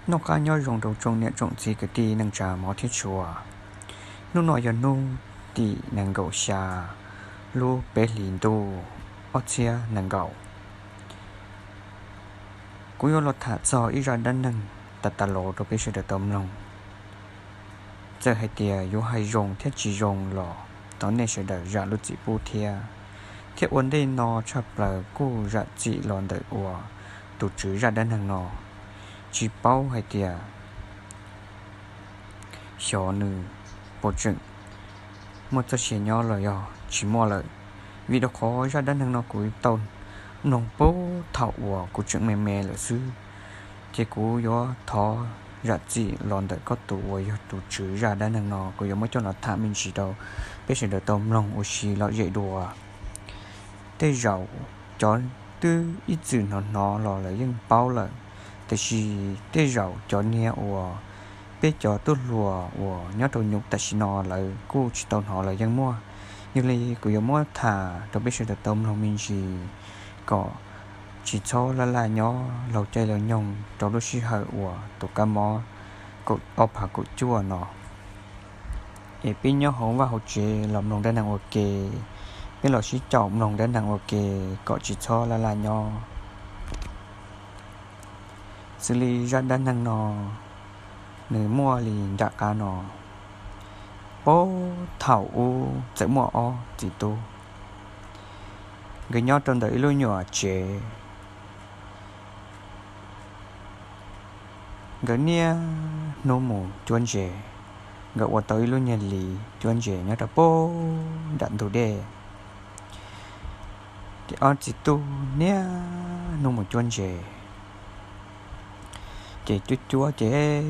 Noj qab nyob zoo rau tsoom niam tsoom txiv kwv tij neej tsa hmov thiab tshua. Hnub no yog hnub tim nees nkaum xya lub peb hlis ntuj ob txhiab nees nkaum. Kuv yuav los tham txog ib zaj dab neeg tas tas los rau peb sawv daws tau mloog. Txawm hais tias yuav hais zoo thiab tsis zoo los thov nej sawv daws zam lub txim pub thiab. Thiab ua ntej no tshaj plaws kuj zam txim los ntawm uas tus tswv zaj dab neeg no, tsis paub hais tias xyov nws puas tseem muaj txoj sia nyob los yog tsis muaj lawm. Vim rau qhov zaj dab neeg no kuv tau mloog puag thaum uas kuv tseem me me lawm xwb, ces kuv yuav thov zam txim los ntawm koj tus uas yog tus tswv zaj dab neeg no, kuv yuav muab coj los tham me ntsis rau peb sawv daws tau mloog ua si lom zem dua. Tej zaum cov twb ib txwm hnov hnov los lawv yeej paub lawm, tiam sis tej zaum cov niag uas peb cov tub hluas uas nyob rau nyuv tam sim no lawv kuj tsis tau hnov los yeej muaj. Yog li kuv yuav muab tham rau peb sawv daws tau mloog me ntsis kom tsis txhob laj laj nyob laug caij laug nyoog rau lub sij hawm uas tus kab mob kaum ob phav kaum cuaj no. Es peb nyob hauv vaj hauv tsev los mloog dab neeg ua ke, peb los sib caum mloog dab neeg ua ke kom tsis txhob laj laj nyob. Xws li zaj dab neeg no nws muaj li nram qab no. Puag thaum ub txawm muaj ob txiv tub, nkawd nyob rau ntawm ib lub nyuam tsev. Nkawd niaj hnub mus cuab ntses, nkawd ua tau ib lub nyuag liv cuab ntses nyob rau puag nram ntug dej. Ces ob txiv tub niaj hnub mus cuab ntses, ces cuab cuab ces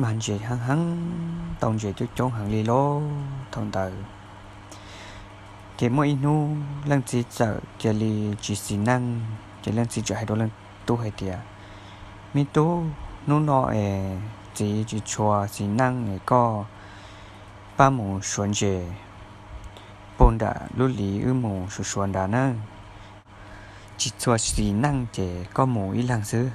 mag ntses heev heev, tau ntses coob coob heev li lauj thaum ntawd. Ces muaj ib hnub leej txiv txawm cia li tsis xis neej, ces leej txiv txawm hais rau leej tub hais tias, Me tub, hnub no es txiv tsis tshua xis neej es koj pab mus suav ntses puag nram lub liv, wb mus suav suav nrad nawb. Tsis tshua xis neej ces koj mus ib leeg xwb.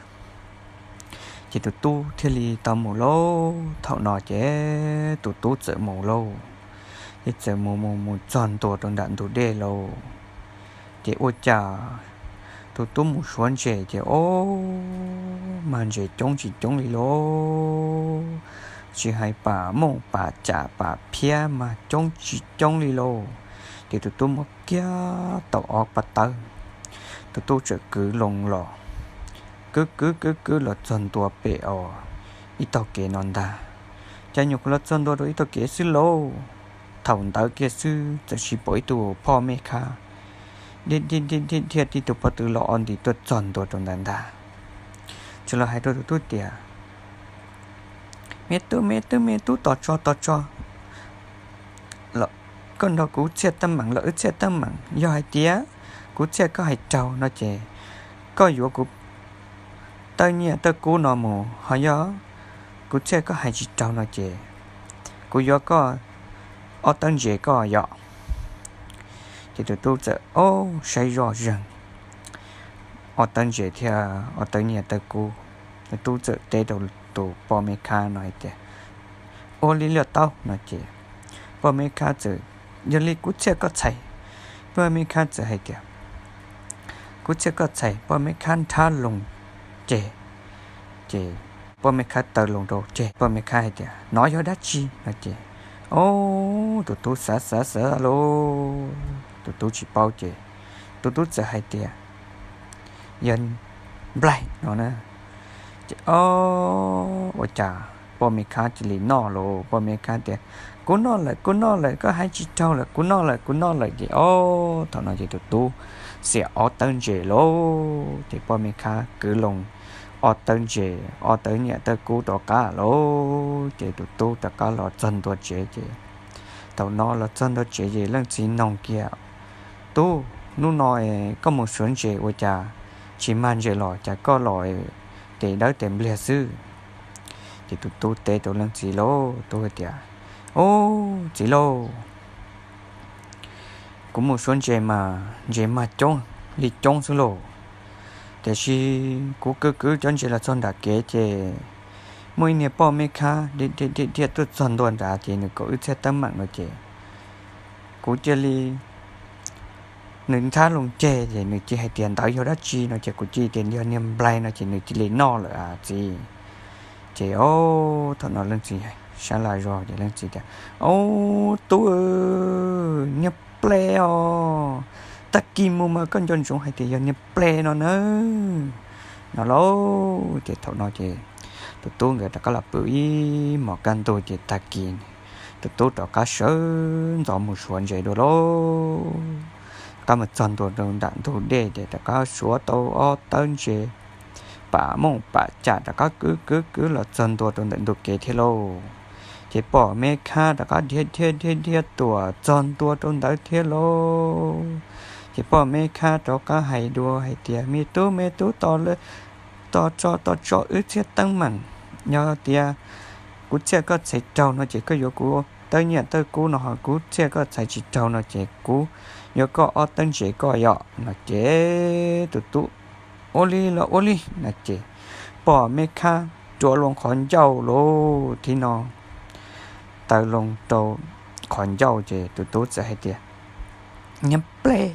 Ces tus tub thiaj li tau mus lauj. Thaum no ces tus tub txawm mus lauj, ces txawm mus mus mus txog ntua rau nram ntug dej lauj. Ces ua cas tus tub mus suav ntses ces ob, mag ntses coob tsis coob li lauj, tsis hais pam mooj pam cam pam phiab mas coob tsis coob li lauj. Ces tus tub muab kiag tau ob pab tawb, tus tub txawm kwv loo los, kwv kwv kwv kwv los txog ntua pem os ib tog kev no ntag. Cas nyuam qhuav los txog ntua rau ib tog kev xwb lauj, thaum ntawd kiag xwb txawm sis pom ib tug phoj mej khab dhia dhia dhia tib tug pob tw los ob nti tuaj txog ntua rau ntawd ntag. Txawm los hais rau tus tub tias, Me tub, me tub, me tub, tos tso, tos tso, koj nrog kuv txhiaj teeb meem los wb txhiaj teeb meem. Yog hais tias kuv txhiaj koj hais raug no ces koj yuav kuv tawb nyiaj tawb kub no mus, ho yog kuv txhiaj koj hais tsis raug no ces kuv yuav koj ob tawb ntses koj yom. Ces tus tub txawm ob saib zoj zeeg, ob tawb ntses thiab ob tawb nyiaj tawb kub. Tus tub txawm teb rau tus poj me khab no hais tias, Ua li los tau no ces poj me khab txawm, Yog li kuv txhiaj koj txhais. Poj me khab txawm hais tias, Kuv txhiaj koj txhais. Poj me khab nrhab loo ceg, ces poj me khab taw loo rau ceg. Poj me khab hais tias, Nov yog dab tsi no ces, ob, tus tub xav xav xav lauj, tus tub tsis paub ces tus tub txawm hais tias, Yog nplaig no na. Ces ob, ua cas poj me khab cia li noj lauj. Poj me khab tias, Kuv noj lawm, kuv noj lawm, koj hais tsis raug lawm, kuv noj lawm, kuv noj lawm. Ces ob, thaum no ces tus tub xiam ob tawb ntses lauj, ces poj me khab kwv loo ob tawb ntses, ob tawb nyiaj tawb kub rov qab lauj. Ces tus tub rov qab los txog ntua tsev ces thaum no los txog ntua tsev ces leej txiv noog kiag, Tub, hnub no koj mus suav ntses ua cas tsis mag ntses los, cas koj los tes dawb tes npliag xwb? Ces tus tub teb rau leej txiv lauj, tub hais tias, Ob, txiv lauj, kuv mus suav ntses mas ntses mag coob li coob xwb lauj, tiam sis kuv kwv kwv cov ntses los txog nram kev ces muaj ib niag poj me khab dhia dhia tuaj txog ntua nrad ces nws kaum wb txhiab teeb meem no ces kuv cia li, nws ntxhab loo ceg ces nws cia hais tias ntawd yog dab tsi no ces kuv cia tias yog niag nplaig no ces nws cia li noj lawm a txiv. Ces o, thaum no leej txiv sab laj zog ces leej txiv tias, Au, tub, niag nplaig os, tag kis mus mas koj nco ntsoov hais tias yog niag nplaig no nawb, no lauj. Ces thaum no ces tus tub nkawd rov qab los pw ib hmos kaj ntug ces tag kis tus tub rov qab sawv ntxov mus suav ntses dua lauj. Rov qab mus txog ntua rau nram ntug dej ces rov qab suav tau ob tawb ntses pam mooj pam cam rov qab kwv kwv kwv los txog ntua rau ntawm ntug kev thiab lauj. Ces poj me khab rov qab dhia dhia dhia dhia tuam txog ntua rau ntawd thiab lauj. Ces poj me khab rov qab hais dua hais tias, Me tub, me tub, tos tso, tos tso wb txhiab teeb meem. Yog tias kuv txhiaj koj txhais raug no ces koj yuav kuv tawb nyiaj tawb kub no, ho kuv txhiaj koj txhais tsis raug no ces kuv yuav koj ob tawb ntses koj yom no ces tus tub ua li los ua li no ces poj me khab rua loo qhov ncauj lauj. Thib no taw loo rau qhov ncauj ces tus tub txawm hais tias, Niag nplaig,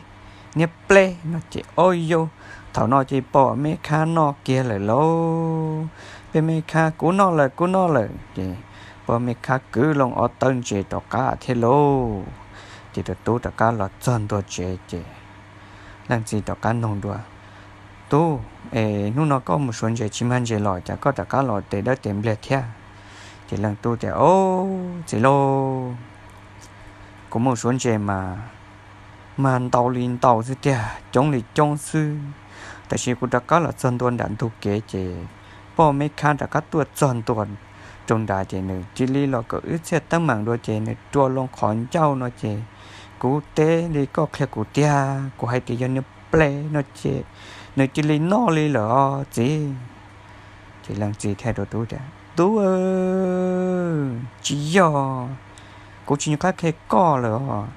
niag nplaig no ces o yau, thaum no ces poj me khab noj kiag lawm lauj. Poj me khab, Kuv noj lawm, kuv noj lawm ces poj me khab kwv loo ob tawb ntses rov qab thiab lauj. Ces tus tub rov qab los txog ntua tsev ces leej txiv rov qab nug dua, Tub, es hnub no koj mus suav ntses tsis mag ntses los cas koj rov qab los tes dawb tes npliag thiab? Ces leej tub tias, Au, txiv lauj, kuv mus suav ntses mas mag ntau li ntau xwb tiag, coob li coob xwb, tab sis kuv rov qab los txog ntua nram ntug kev ces poj me khab rov qab tuaj txog ntua rau nrad ces nws cia li los kawm wb txhiaj teeb meem dua ces nws rua loo qhov ncauj no ces kuv teb li koj qhia kuv tiag, kuv hais tias yog niag nplaig no ces nws cia li noj li lawm os txiv. Ces leej txiv thiaj rau tub tias, Tub, tsis yog, kuv tsis nco qab qhia koj lawm os,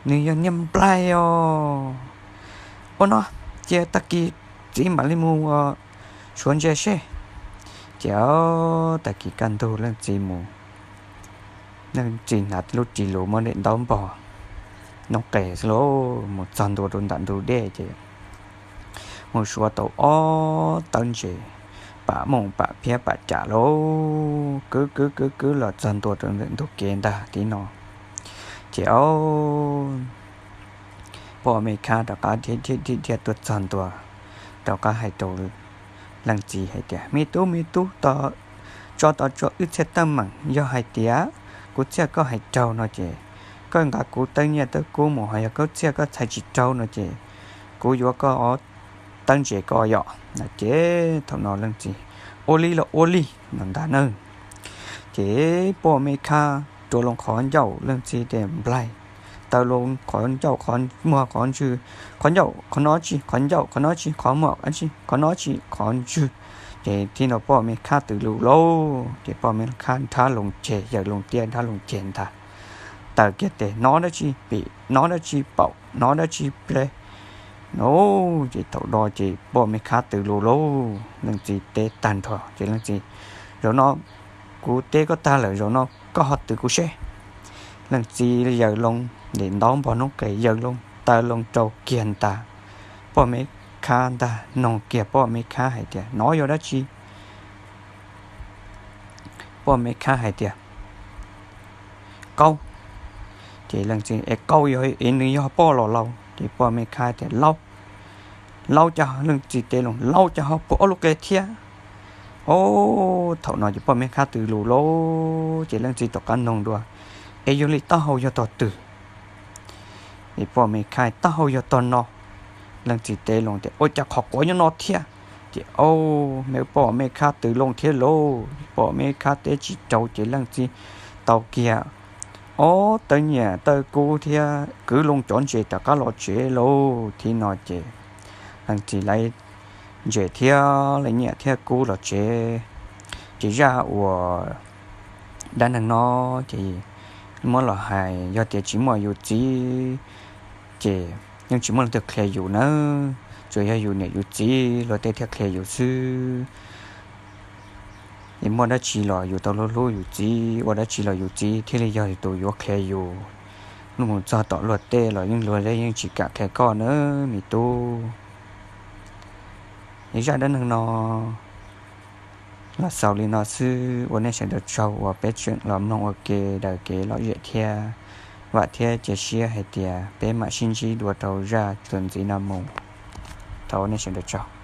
nws yog niag nplaig os. Ua no, cia tag kis txiv mam li mus suav ntses seb. Ces tag kis kaj ntug leej txiv mus, leej txiv hnav lub ris lus muab daim ntaub npog noob qes xwb lauj, mus txog ntua rau nram ntug dej ces mus suav tau ob tawb ntses pam mooj pam phiab pam cam lauj, kwv kwv kwv kwv los txog ntua rau ntawm ntug kev ntag tib no. Ces o, poj me khab rov qab dhia dhia dhia tuaj txog ntua, rov qab hais rau leej txiv hais tias, Me tub, me tub, tso tos tso wb txhiaj teeb meem, yog hais tias kuv txhiaj koj hais raug no ces koj nqa kuv tawb nyiaj tawb kub mus, ho yog koj txhiaj koj txhais tsis raug no ces kuv yuav koj ob tawb ntses koj yom no ces thaum no leej txiv ua li los ua li no ntag na. Ces poj me khab rua loo qhov ncauj, leej txiv tias nplaig, taw loo qhov ncauj, qhov muag, qhov ntswg, qhov ncauj qhov no tsis, qhov ncauj qhov no tsis, qhov muag tsis, qhov no tsis, qhov ntswg. Ces tib no poj me khab tws lus lauj, ces poj me khab nrhab loo ceg, yawm loo tiab nrhab loo ceg ntag, taw kiag tes nov dab tsi pim, nov dab tsi paum, nov dab tsi ple no. Ces thaum no ces poj me khab tws lus lauj, leej txiv teb tag nrho ces leej txiv, Zaum no kuv teb koj tag lawm, zaum no koj ho tws kuv seb. Leej txiv yawm loo, daim ntaub npog noob qes yawm loo taw loo rau kiag ntag, poj me khab ntag, noog kiag poj me khab hais tias, Nov yog dab tsi? Poj me khab hais tias, Qaub. Ces leej txiv, Es qaub yog, es nws yog poj los laus? Ces poj me khab tias, Laub. Laub cas, leej txiv teb loo, Laub cas ho puag ob lub qe thiab? O, thaum no ces poj me khab tws lus lauj, ces leej txiv rov qab noog dua, Es yog li taub hau yog tog twg? Es poj me khab, Taub hau yog tog no. Leej txiv teb loo tias, Ua cas qhov quav nyob no thiab? Ces o, me poj me khab tws loo thiab lauj, poj me khab teb tsis raug ces leej txiv tau kiag ob tawb nyiaj tawb kub thiab kwv loo cov ntses rov qab los tsev lauj. Tib no ces leej txiv lawv ntses thiab lawv nyiaj thiab kub los tsev. Ces zaj uas dab neeg no ces muab los hais, yog tias tsis muaj yus txiv ces yeej tsis muaj leej twg qhia yus nawb, tsuas yog yus niam yus txiv luag tej thiaj qhia yus xwb. Es muaj dab tsi los yus tau hlub hlub yus txiv, ua dab tsi los yus txiv thiaj li yog tus yuav qhia yus. Hnub mus txog tom luag tej los yeej luag tej yeej tsis kam qhia koj nawb me tub. Es zaj dab neeg no los xaus li no xwb, ua nej sawv daws tsaug uas peb tseem los mloog ua ke daws kev lom zem thiab. Vam thiab cia siab hais tias peb mam sib ntsib dua rau zaj txuas ntxiv no mus. Thov ua nej sawv daws tsaug.